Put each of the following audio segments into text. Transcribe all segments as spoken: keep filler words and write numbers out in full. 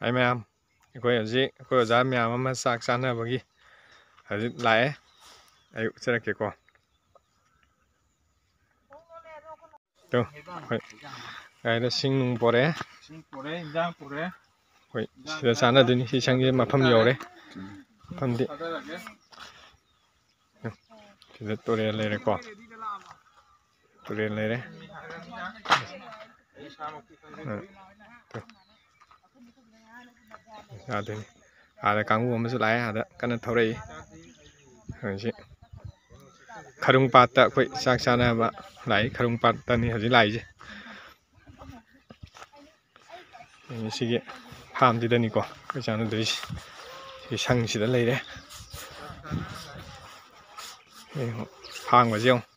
ꯑꯩ ꯃꯌꯥꯝ, ꯑꯩꯈꯣꯏ ꯍꯧꯖꯤꯛ ꯑꯩꯈꯣꯏ ꯑꯣꯖꯥ ꯃꯌꯥꯝ ꯑꯃ ꯆꯥꯛ ꯆꯥꯅꯕꯒꯤ ꯍꯧꯖꯤꯛ ꯂꯥꯛꯑꯦ꯫ ꯑꯩ ꯎꯠꯆꯔꯛꯀꯦꯀꯣ꯫ ꯇꯨ, ꯑꯩꯈꯣꯏ ꯒꯥꯔꯤꯗ ꯁꯤꯡ ꯅꯨꯡ ꯄꯣꯔꯛꯑꯦ꯫ ꯁꯤꯡ ꯄꯨꯔꯦ, ꯏꯟꯖꯥꯡ ꯄꯨꯔꯦ꯫ ꯑꯩꯈꯣꯏ ꯁꯤꯗ ꯆꯥꯅꯗꯣꯏꯅꯤ꯫ ꯁꯤ ꯁꯪꯁꯦ ꯃꯐꯝ ꯌꯧꯔꯦ꯫ ꯃꯐꯝꯗꯤ ꯊꯥꯗꯔꯒꯦ꯫ ꯁꯤꯗ ꯇꯨꯔꯦꯜ ꯂꯩꯔꯦꯀꯣ꯫ ꯇꯨꯔꯦꯜ ꯂꯩꯔꯦ꯫ ꯎꯝ꯫ ꯌꯥꯗꯣꯏꯅꯤ꯫ ꯑꯥꯗ ꯀꯥꯡꯕꯨ ꯑꯃꯁꯨ ꯂꯥꯛꯑꯦ꯫ ꯑꯥꯗ ꯀꯟꯅ ꯊꯧꯔꯛꯏ꯫ ꯍꯧꯖꯤꯛ ꯈꯔꯨꯡ ꯄꯥꯠꯇ ꯑꯩꯈꯣꯏ ꯆꯥꯛ ꯆꯥꯅꯕ ꯂꯥꯛꯏ꯫ ꯈꯔꯨꯡ ꯄꯥꯠꯇꯅꯤ ꯍꯧꯖꯤꯛ ꯂꯥꯛꯏꯁꯦ꯫ ꯁꯤꯒꯤ ꯐꯥꯝꯁꯤꯗꯅꯤꯀꯣ ꯑꯩꯈꯣꯏ ꯆꯥꯟꯅꯗꯣꯏꯁꯦ꯫ ꯁꯤ ꯁꯪꯁꯤꯗ ꯂꯩꯔꯦ꯫ ꯌꯦꯡꯉꯣ, ꯍꯥꯡꯕꯁꯦ ꯌꯦꯡꯉꯣ꯫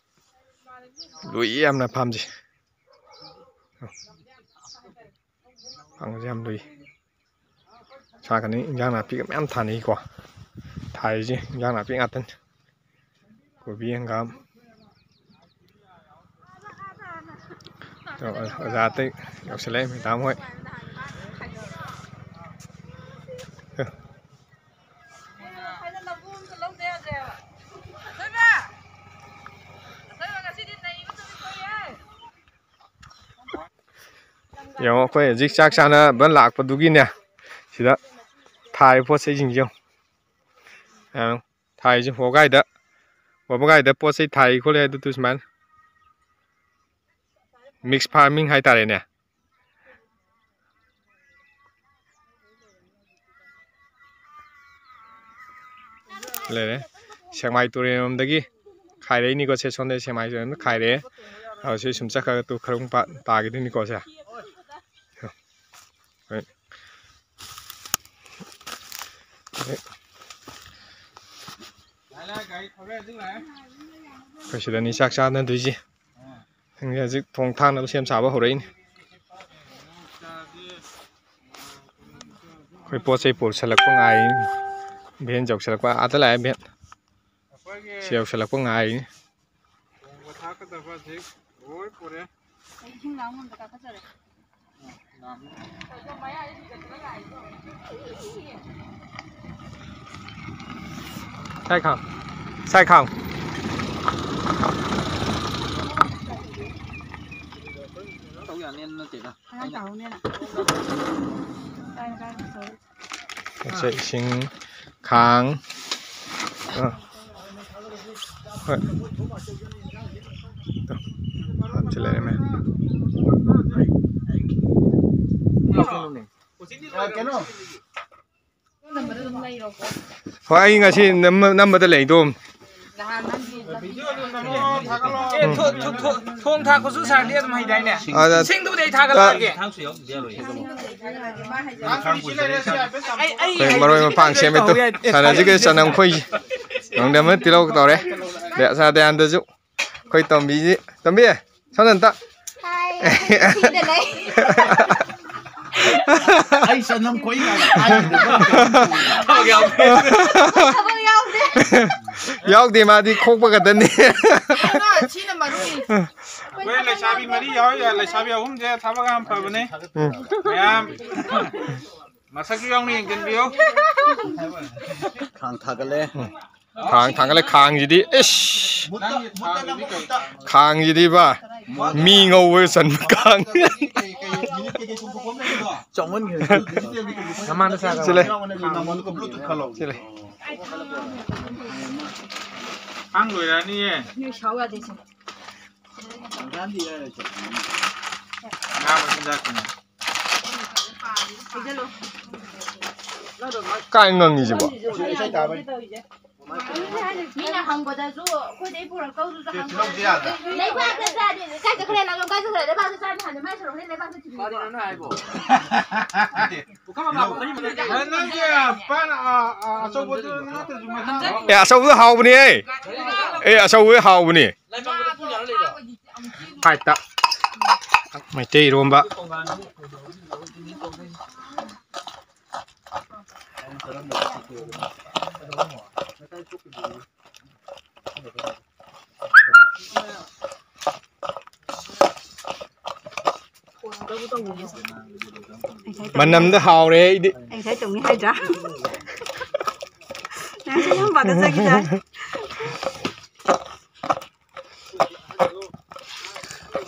ꯂꯨꯏ ꯌꯥꯝꯅ ꯐꯥꯝꯁꯦ꯫ ꯍꯥꯡꯕꯁꯦ ꯌꯥꯝ ꯂꯨꯏ꯫ ꯁꯥꯀꯅꯤ ꯏꯟꯖꯥꯡ ꯅꯥꯄꯤꯒ ꯃꯌꯥꯝ ꯊꯥꯅꯩꯀꯣ꯫ ꯊꯥꯔꯤꯁꯦ ꯏꯟꯖꯥꯡ ꯅꯥꯄꯤ ꯉꯥꯛꯇꯅꯤ꯫ ꯀꯣꯕꯤ, ꯍꯪꯒꯥꯝ꯫ ꯑꯣꯖꯥ ꯑꯇꯩ ꯌꯧꯁꯤꯜꯂꯛꯑꯦ, ꯃꯦꯗꯥꯝ ꯍꯣꯏ꯫ ꯌꯦꯡꯉꯣ, ꯑꯩꯈꯣꯏ ꯍꯧꯖꯤꯛ ꯆꯥꯛ ꯆꯥꯅꯕ ꯂꯥꯛꯄꯗꯨꯒꯤꯅꯦ, ꯁꯤꯗ ꯊꯥꯔꯤꯕ ꯄꯣꯠ ꯆꯩꯁꯤꯡꯁꯦ ꯌꯦꯡꯉꯣ꯫ ꯊꯥꯔꯤꯁꯦ ꯋꯥꯕꯒꯥꯏꯗ, ꯋꯥꯕꯒꯥꯏꯗ ꯄꯣꯠ ꯆꯩ ꯊꯥꯔꯤ ꯈꯣꯠꯂꯤ ꯍꯥꯏꯗꯨ ꯁꯨꯃꯥꯏꯅ mix farming ꯍꯥꯏꯇꯥꯔꯦꯅꯦ꯫ ꯂꯩꯔꯦ꯫ ꯁꯦꯛꯃꯥꯏ ꯇꯨꯔꯦꯜ ꯂꯣꯝꯗꯒꯤ ꯈꯥꯏꯔꯛꯏꯅꯤꯀꯣ꯫ ꯁꯦ ꯁꯣꯝꯗ ꯁꯦꯛꯃꯥꯏ ꯇꯨꯔꯦꯜ ꯂꯣꯝꯗ ꯈꯥꯏꯔꯛꯑꯦ꯫ ꯑꯗꯣ ꯁꯤ ꯁꯨꯝ ꯆꯠꯈ꯭ꯔꯒ ꯇꯨ ꯈꯔꯨꯡ ꯄꯥꯠ ꯇꯥꯈꯤꯗꯣꯏꯅꯤꯀꯣ ꯁꯦ꯫ ꯍꯣꯏ꯫ ꯑꯩꯈꯣꯏ ꯁꯤꯗꯅꯤ ꯆꯥꯛ ꯆꯥꯅꯗꯣꯏꯁꯦ꯫ ꯈꯪꯗꯦ, ꯍꯧꯖꯤꯛ ꯊꯣꯡ ꯊꯥꯛꯅꯕ ꯁꯦꯝ ꯁꯥꯕ ꯍꯧꯔꯛꯏꯅꯤ꯫ ꯑꯩꯈꯣꯏ ꯄꯣꯠ ꯆꯩ ꯄꯨꯁꯜꯂꯛꯄ ꯉꯥꯏꯔꯤ꯫ ꯚꯦꯟ ꯌꯧꯁꯜꯂꯛꯄ, ꯑꯥꯗ ꯂꯥꯛꯑꯦ ꯚꯦꯟ꯫ ꯁꯤ ꯌꯧꯁꯜꯂꯛꯄ ꯉꯥꯏꯔꯤꯅꯤ꯫ ꯊꯣꯡꯕ ꯊꯥꯛꯀꯗꯕ ꯍꯧꯖꯤꯛ ꯂꯣꯏ ꯄꯨꯔꯦ꯫ ꯑꯩ ꯏꯁꯤꯡ ꯂꯥꯡꯐꯝꯗ ꯀꯥꯈꯠꯆꯔꯦ꯫ ꯁꯥꯏ ꯈꯥꯡ꯫ ꯁꯥꯏ ꯈꯥꯡ꯫ ꯇꯧ ꯌꯥꯅꯦꯅ ꯅꯠꯇꯦꯗ꯫ ꯑꯉꯥꯡ ꯇꯥꯍꯧꯅꯦꯅ꯫ ꯀꯥꯏꯅ ꯀꯥꯏꯅ ꯇꯧ꯫ ꯃꯁꯤ ꯏꯁꯤꯡ ꯈꯥꯡ꯫ ꯑ꯫ ꯍꯣꯏ꯫ ꯇꯨ꯫ ꯌꯥꯝ ꯊꯤ ꯂꯩꯔꯝꯃꯦ꯫ ꯀꯩꯅꯣ? ꯍꯣꯏ, ꯑꯩ ꯉꯁꯤ ꯅꯝ-, ꯅꯝꯕꯗ ꯂꯩꯗꯣ꯫ ꯑꯦ, ꯊꯣ-, ꯊꯣ-, ꯊꯣ-, ꯊꯣꯡ ꯊꯥꯛꯄꯁꯨ ꯁꯥꯔꯗꯤ ꯑꯗꯨꯝ ꯍꯩꯗꯥꯏꯅꯦ? ꯑꯗ ꯁꯤꯡꯗꯨꯕꯨꯗꯤ ꯑꯩ ꯊꯥꯒꯠꯂꯛꯑꯒꯦ꯫ ꯑꯩ, ꯑꯩ ꯑꯩꯈꯣꯏ ꯃꯔꯣꯏ ꯃꯄꯥꯡ ꯁꯦꯝꯃꯦ ꯇꯨ꯫ ꯇꯧꯍꯧ ꯌꯥꯏ꯫ ꯑꯦ, ꯁꯥꯟꯅꯁꯤꯒ ꯆꯅꯝ ꯈꯣꯏꯁꯤ꯫ ꯅꯪꯗꯤ ꯑꯃ ꯇꯤꯜꯍꯧ ꯇꯧꯔꯦ꯫ ꯑꯗꯩ ꯑꯁꯥ ꯗꯌꯥꯟꯗꯁꯨ꯫ ꯑꯩꯈꯣꯏ ꯇꯣꯝꯕꯤꯁꯤ꯫ ꯇꯣꯝꯕꯤ, ꯁꯣꯝꯗ ꯑꯝꯇ꯫ ꯍꯥꯏ, ꯑꯩꯈꯣꯏ ꯁꯤꯗ ꯂꯩ꯫ ꯑꯩ ꯆꯅꯝ ꯈꯣꯏ ꯀꯥꯏꯅ ꯍꯥꯏꯈꯤꯗꯕ꯫ ꯊꯕꯛ ꯌꯥꯎꯗꯦ꯫ ꯌꯥꯎꯗꯦ, ꯃꯥꯗꯤ ꯈꯣꯛꯄ ꯈꯛꯇꯅꯤ꯫ ꯑꯗꯣ ꯁꯤꯅ ꯃꯔꯨꯅꯤ꯫ ꯑꯩꯈꯣꯏ ꯂꯩꯁꯥꯕꯤ ꯃꯔꯤ ꯌꯥꯎꯔꯤ, ꯂꯩꯁꯥꯕꯤ ꯑꯍꯨꯝꯁꯦ ꯊꯕꯛ ꯌꯥꯝ ꯐꯕꯅꯦ꯫ ꯎꯝ꯫ ꯃꯌꯥꯝ ꯃꯁꯛꯁꯨ ꯌꯥꯎꯅ ꯌꯦꯡꯁꯤꯟꯕꯤꯌꯨ꯫ ꯈꯥꯡ ꯊꯥꯒꯠꯂꯦ꯫ ꯎꯝ꯫ ꯈꯥꯡ ꯊꯥꯡꯒꯠꯂꯦ, ꯈꯥꯡꯁꯤꯗꯤ, ꯏꯁ! ꯈꯥꯡꯁꯤꯗꯤꯕ, ꯃꯤ ꯉꯧꯕ ꯆꯟꯕ ꯈꯥꯡ꯫ ꯆꯥꯎꯃꯟꯈ꯭ꯔꯦ꯫ ꯃꯃꯥꯡꯗ ꯆꯥꯈ꯭ꯔꯕ꯫ ꯁꯤ ꯂꯩ꯫ ꯁꯤ ꯂꯩ꯫ ꯈꯥꯡ ꯂꯣꯏꯔꯛꯑꯅꯤꯌꯦ꯫ ꯉꯥ ꯃꯆꯤꯟꯖꯥꯛꯇꯨꯅꯦ꯫ ꯀꯥꯏ ꯉꯪꯉꯤꯁꯤꯕꯣ? ꯃꯤꯅ ꯍꯪꯕꯗꯁꯨ ꯑꯩꯈꯣꯏꯗꯩ ꯄꯨꯔꯛꯇꯧꯗꯨꯁꯨ ꯍꯪꯕꯗꯁꯨ ꯂꯩꯕꯥꯛꯇ ꯆꯥꯗꯦ꯫ ꯀꯥꯏ ꯆꯠꯈ꯭ꯔꯦ? ꯂꯩꯕꯥꯛꯇ ꯆꯥꯗꯦ ꯍꯥꯏꯅ ꯃꯥꯏ ꯁꯣꯔꯣꯛ ꯂꯩꯕꯥꯛꯇ ꯊꯤꯕꯤꯕ꯫ ꯅꯪꯒꯤ ꯄꯥꯟ, ꯑ, ꯑ, ꯑꯆꯧꯕꯗꯨ ꯅꯠꯇ꯭ꯔꯁꯨ ꯃꯆꯥ꯫ ꯑꯦ, ꯑꯆꯧꯕꯗꯨ ꯍꯥꯎꯕꯅꯦ꯫ ꯑꯦ, ꯑꯆꯧꯕꯗꯨ ꯍꯥꯎꯕꯅꯦ꯫ ꯐꯥꯏꯠꯇ꯫ ꯃꯩꯇꯩ ꯏꯔꯣꯝꯕ꯫ ꯃꯅꯝꯗ ꯍꯥꯎꯔꯦ ꯑꯩꯗꯤ꯫ ꯑꯩ ꯉꯁꯥꯏ ꯇꯧꯅꯤ ꯍꯥꯏꯗ꯭ꯔꯥ? ꯅꯪꯁꯨ ꯌꯥꯝ ꯄꯥꯗ ꯆꯠꯈꯤꯗꯥꯏ?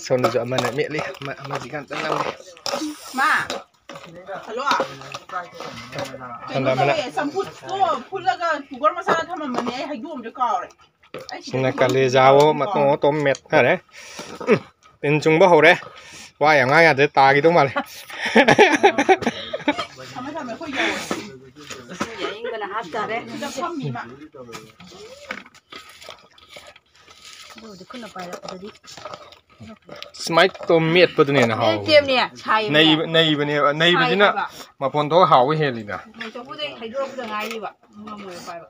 ꯁꯣꯝꯗꯁꯨ ꯑꯃꯅ ꯃꯦꯠꯂꯤ, ꯑꯃ, ꯑꯃꯁꯤ ꯀꯟꯅ ꯅꯝꯃꯤ꯫ ꯃꯥ, ꯍꯜꯂꯣ꯫ ꯁꯣꯝꯗ ꯑꯃꯅ ꯀꯩꯅꯣ ꯇꯧꯋꯦ, ꯆꯝꯐꯨꯠꯇꯣ ꯐꯨꯠꯂꯒ ꯀꯨꯀꯔ ꯃꯆꯥꯗ ꯊꯝꯃꯝꯕꯅꯦ, ꯑꯩ ꯍꯩꯗꯣꯛꯑꯝꯗ꯭ꯔꯦ, ꯀꯥꯎꯔꯦ꯫ ꯑꯩ ꯁꯤꯗ ꯁꯤꯅ ꯍꯩꯗꯣꯛꯑꯝꯗ꯭ꯔꯦ, ꯀꯥꯂꯦꯖꯥꯋꯣ ꯀꯥꯎꯔꯦ꯫ ꯃꯇꯣꯡ ꯑꯇꯣꯝ ꯃꯦꯠꯈꯔꯦ꯫ ꯎꯝ, ꯇꯤꯟ ꯆꯨꯡꯕ ꯍꯧꯔꯦ꯫ ꯋꯥ ꯌꯥꯝ ꯉꯥꯡ ꯌꯥꯗ꯭ꯔꯦ, ꯇꯥꯈꯤꯗꯧ ꯃꯥꯜꯂꯦ꯫ ꯊꯝꯃꯦ, ꯊꯝꯃꯦ, ꯑꯩꯈꯣꯏ ꯌꯧꯔꯦ꯫ ꯏꯁꯤꯡꯁꯦ ꯑꯏꯪꯕꯅ ꯍꯥꯞꯇꯥꯔꯦ꯫ ꯁꯤꯗ ꯐꯝꯃꯤ ꯃꯥ꯫ ꯑꯗꯨꯕꯨꯗꯤ ꯈꯨꯠꯅ ꯄꯥꯏꯔꯛꯄꯗꯗꯤ꯫ ꯁꯨꯃꯥꯏꯅ ꯇꯧ ꯃꯦꯠꯄꯗꯨꯅ ꯍꯦꯟꯅ ꯍꯥꯎꯕꯅꯦ꯫ ꯃꯦꯠꯇꯦꯝꯅꯦ, ꯁꯥꯏꯕꯅꯦ꯫ ꯅꯩꯕ-, ꯅꯩꯕꯅꯦꯕ꯫ ꯅꯩꯕꯁꯤꯅ ꯁꯥꯏ ꯍꯥꯏꯕ꯫ ꯃꯐꯣꯟ ꯊꯣꯛꯑ ꯍꯥꯎꯕ ꯍꯦꯜꯂꯤꯗ꯫ ꯃꯩ ꯆꯐꯨꯗꯩ ꯍꯩꯗꯣꯔꯛꯄꯗ ꯉꯥꯏꯔꯤꯕ꯫ ꯉꯝꯃꯣꯏꯕ ꯄꯥꯏꯕ꯫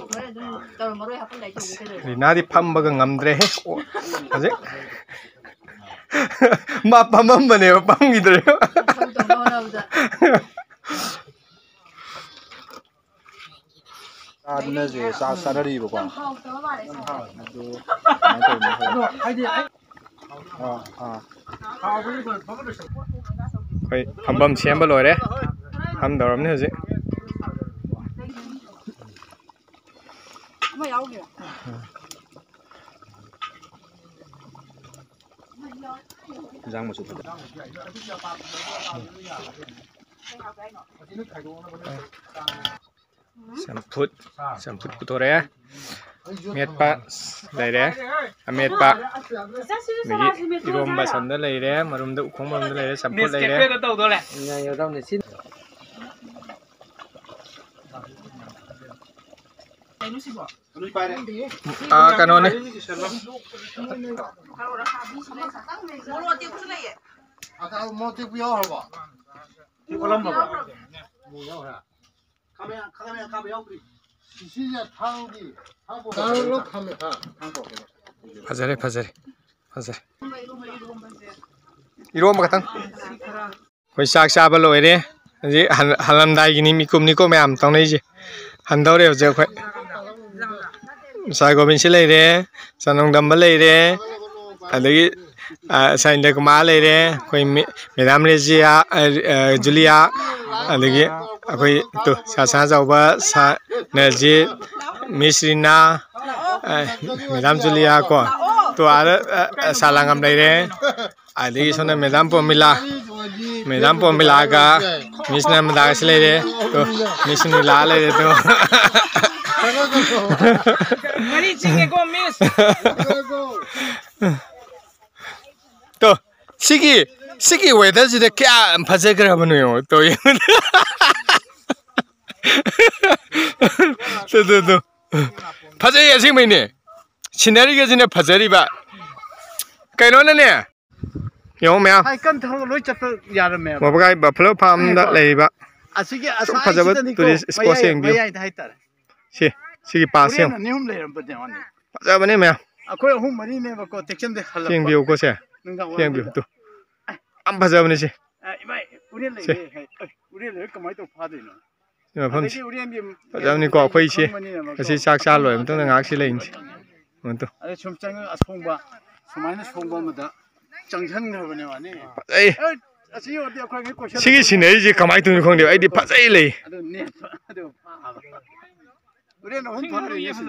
ꯍꯣꯔꯦꯟ ꯑꯗꯨꯝ ꯇꯧꯔꯝꯃꯔꯣꯏ, ꯍꯥꯞꯄꯝꯗꯥꯏ ꯇꯧꯒꯦ ꯀꯩꯗꯧꯔꯒꯦ? ꯔꯤꯅꯥꯗꯤ ꯐꯝꯕꯒ ꯉꯝꯗ꯭ꯔꯦꯍꯦ꯫ ꯑꯣ, ꯍꯧꯖꯤꯛ꯫ ꯃꯥ ꯐꯝꯃꯝꯕꯅꯦꯕ, ꯐꯝꯈꯤꯗ꯭ꯔꯦꯕ꯫ ꯊꯕꯛ ꯇꯧꯅꯕ ꯍꯣꯠꯅꯕꯗ꯫ ꯆꯥꯗꯨꯅꯁꯦ ꯆꯥꯛ ꯆꯥꯅꯔꯤꯕꯀꯣ꯫ ꯌꯥꯝ ꯍꯥꯎꯇꯕ ꯃꯥꯜꯂꯦ ꯁꯥꯏ꯫ ꯑꯗꯨ ꯀꯃꯥꯏꯅ ꯇꯧꯔꯤꯅꯣ ꯈꯪꯗꯦ꯫ ꯑꯥ, ꯑꯥ꯫ ꯑꯩꯈꯣꯏ ꯐꯝꯐꯝ ꯁꯦꯝꯕ ꯂꯣꯏꯔꯦ꯫ ꯐꯝꯗꯧꯔꯕꯅꯤ ꯍꯧꯖꯤꯛ꯫ ꯑꯃ ꯌꯥꯎꯈꯤꯕ꯫ ꯏꯟꯖꯥꯡ ꯃꯆꯨ ꯐꯖ-, ꯆꯝꯐꯨꯠ, ꯆꯝꯐꯨꯠ ꯄꯨꯊꯣꯔꯛꯑꯦ꯫ ꯃꯦꯠꯄ ꯂꯩꯔꯦ꯫ ꯑꯃꯦꯠꯄ꯫ ꯑꯗꯒꯤ ꯏꯔꯣꯝꯕ ꯁꯣꯝꯗ ꯂꯩꯔꯦ꯫ ꯃꯔꯨꯝꯗ, ꯎꯈꯣꯡ ꯃꯔꯨꯝꯗ ꯂꯩꯔꯦ꯫ ꯆꯝꯐꯨꯠ ꯂꯩꯔꯦ꯫ ꯀꯩꯅꯣ ꯁꯤꯕꯣ? ꯑꯥ, ꯀꯩꯅꯣꯅꯦ꯫ ꯃꯣꯔꯣꯛ ꯑꯇꯦꯛꯄꯁꯨ ꯂꯩꯌꯦ꯫ ꯑꯆꯥ, ꯃꯣꯔꯣꯛ ꯑꯇꯦꯛꯄ ꯌꯥꯎꯈ꯭ꯔꯕꯣ? ꯁꯤ ꯑꯣꯜꯂꯝꯃꯕꯣ? ꯌꯥꯎꯈ꯭ꯔꯕꯅꯦ꯫ ꯃꯣꯔꯣꯛ ꯌꯥꯎꯈ꯭ꯔꯦ꯫ ꯈꯥꯃꯦꯟ, ꯈꯥꯃꯦꯟ ꯑꯈꯥꯕ ꯌꯥꯎꯗ꯭ꯔꯤ꯫ ꯁꯤꯁꯤꯁꯦ ꯊꯥꯡꯒꯤ, ꯊꯥꯡ ꯄꯣꯔꯛꯑꯣ꯫ ꯊꯥꯡ ꯂꯣ ꯈꯥꯃꯦꯟ, ꯊꯥꯡ꯫ ꯊꯥꯡ ꯄꯣꯔꯛꯑꯣ꯫ ꯐꯖꯔꯦ, ꯐꯖꯔꯦ, ꯐꯖꯔꯦ꯫ ꯏꯔꯣꯝꯕ ꯈꯛꯇꯪ꯫ ꯁꯤ ꯈꯔ ꯑꯩꯈꯣꯏ ꯆꯥꯛ ꯆꯥꯕ ꯂꯣꯏꯔꯦ꯫ ꯍꯧꯖꯤꯛ ꯍꯜ-, ꯍꯜꯂꯝꯗꯥꯏꯒꯤꯅꯤ, ꯃꯤꯀꯨꯞꯅꯤꯀꯣ ꯃꯌꯥꯝ ꯇꯧꯅꯩꯁꯦ꯫ ꯍꯟꯗꯧꯔꯦ ꯍꯧꯖꯤꯛ ꯑꯩꯈꯣꯏ꯫ ꯁꯥꯔ ꯒꯣꯕꯤꯟꯁꯤ ꯂꯩꯔꯦ, ꯆꯅꯣꯡꯗꯝꯕ ꯂꯩꯔꯦ, ꯑꯗꯒꯤ ꯑ, ꯁꯥꯏ ꯏꯟꯗ꯭ꯔ ꯀꯨꯃꯥꯔ ꯂꯩꯔꯦ, ꯑꯩꯈꯣꯏ ꯃꯦ-, ꯃꯦꯗꯥꯝ ꯔꯦꯖꯤꯌꯥ, ꯑ, ꯑ, ꯖꯨꯂꯤꯌꯥ, ꯑꯗꯒꯤ ꯑꯩꯈꯣꯏ ꯇꯨ, ꯁꯥ ꯁꯅꯥ ꯆꯥꯎꯕ, ꯁꯥ ꯅꯖꯤꯠ, ꯃꯤꯁ ꯔꯤꯅꯥ, ꯑ, ꯃꯦꯗꯥꯝ ꯖꯨꯂꯤꯌꯥ ꯀꯣ, ꯇꯨ ꯑꯥꯗ, ꯑ, ꯑ, ꯁꯥ ꯂꯥꯡꯉꯝ ꯂꯩꯔꯦ, ꯑꯗꯒꯤ ꯁꯣꯝꯗ ꯃꯦꯗꯥꯝ ꯄꯣꯃꯤꯂꯥ, ꯃꯦꯗꯥꯝ ꯄꯣꯃꯤꯂꯥꯒ ꯃꯤꯁ ꯅꯔꯃꯗꯥꯒꯁꯤ ꯂꯩꯔꯦ, ꯇꯨ, ꯃꯤꯁ ꯅꯤꯂꯥ ꯂꯩꯔꯦ, ꯇꯨ꯫ ꯃꯔꯤ ꯆꯤꯡꯉꯦꯀꯣ, ꯃꯤꯁ꯫ ꯇꯣ, ꯁꯤꯒꯤ, ꯁꯤꯒꯤ weatherꯁꯤꯗ ꯀꯌꯥ ꯐꯖꯈ꯭ꯔꯕꯅꯣ ꯌꯦꯡꯉꯣ꯫ ꯇꯣ, ꯌꯦꯡꯉꯣ꯫ ꯇꯣ, ꯇꯣ, ꯇꯣ꯫ ꯐꯖꯩ ꯑꯁꯦꯡꯕꯩꯅꯦ꯫ Sceneryꯒꯁꯤꯅ ꯐꯖꯔꯤꯕ꯫ ꯀꯩꯅꯣꯅꯅꯦ꯫ ꯌꯦꯡꯉꯣ ꯃꯌꯥꯝ꯫ ꯍꯥꯏ ꯀꯟ ꯊꯧꯔꯒ ꯂꯣꯏ ꯆꯠꯄ ꯌꯥꯔꯝꯃꯦꯕ꯫ ꯃꯕꯒꯥꯏ Buffalo Farmꯗ ꯂꯩꯔꯤꯕ ꯑꯁꯤꯒꯤ ꯑꯁꯨꯛ ꯐꯖꯕ ꯑꯁꯥꯏꯁꯤꯗꯅꯤꯀꯣ, tourist spotꯁꯦ ꯃꯌꯥꯏ, ꯌꯦꯡꯕꯤꯌꯨ꯫ ꯃꯌꯥꯏꯗ ꯍꯥꯏꯇꯥꯔꯦ꯫ ꯁꯤ, ꯁꯤꯒꯤ pathꯁꯦ ꯍꯣꯔꯦꯟ ꯌꯦꯡꯉꯣ꯫ ꯑꯅꯤ ꯑꯍꯨꯝ ꯂꯩꯔꯝꯕꯅꯦ ꯋꯥꯅꯤ꯫ ꯐꯖꯕꯅꯦ ꯃꯌꯥꯝ꯫ ꯑꯩꯈꯣꯏ ꯑꯍꯨꯝ ꯃꯔꯤꯅꯦꯕꯀꯣ ꯇꯦꯛꯁꯟꯗꯩ ꯍꯜꯂꯛꯄ꯫ ꯌꯦꯡꯕꯤꯌꯨꯀꯣ ꯁꯦ꯫ ꯅꯨꯡꯗꯥꯡ ꯁꯤ ꯌꯦꯡꯕꯤꯌꯨ, ꯋꯥꯏꯔꯝꯗꯨꯗ꯫ ꯇꯨ꯫ ꯑꯦ꯫ ꯌꯥꯝ ꯐꯖꯕꯅꯦ ꯁꯤ꯫ ꯑꯦ, ꯏꯃꯥꯏ, ꯎꯔꯦꯟ ꯁꯦ꯫ ꯂꯩꯔꯦ꯫ ꯑꯦ, ꯎꯔꯦꯟ ꯂꯩꯔꯦ ꯀꯃꯥꯏꯅ ꯇꯧ ꯐꯥꯗꯣꯏꯅꯣ? ꯁꯤ ꯃꯐꯝꯁꯤ꯫ ꯑꯗꯒꯤ ꯎꯔꯦꯟꯒꯤ ꯐꯖꯕꯅꯤꯀꯣ, ꯑꯩꯈꯣꯏ ꯁꯤ ꯈꯪꯕꯅꯤꯅꯕꯀꯣ꯫ ꯉꯁꯤ ꯆꯥꯛ ꯆꯥ ꯂꯣꯏꯔ ꯃꯇꯨꯡꯗ ꯉꯥꯏꯍꯥꯛ ꯁꯤ ꯂꯩꯅꯤ꯫ ꯃꯗꯨ꯫ ꯑꯗꯩ ꯁꯨꯝ ꯆꯪꯉꯒ ꯑꯁꯣꯡꯕ, ꯁꯨꯃꯥꯏꯅ ꯁꯣꯡꯕ ꯑꯃꯗ ꯆꯪꯁꯤꯟꯈ꯭ꯔꯕꯅꯦ ꯋꯥꯅꯤ꯫ ꯐꯖꯩ꯫ ꯑꯦ, ꯑꯁꯤ ꯌꯧꯔꯗꯤ ꯑꯩꯈꯣꯏꯒꯤ ꯀꯣꯏꯁꯟ ꯁꯤꯒꯤ sceneryꯁꯦ ꯀꯃꯥꯏꯅ ꯇꯧꯔꯤꯅꯣ ꯈꯪꯗꯦꯕ, ꯑꯩꯗꯤ ꯐꯖꯩ ꯂꯩ꯫ ꯑꯗꯨ ꯅꯦꯠꯄ, ꯑꯗꯨ ꯐꯥꯕ꯫ ꯎꯔꯦꯟ ꯑꯍꯨꯝ ꯐꯥꯔꯦ ꯉꯁꯤ꯫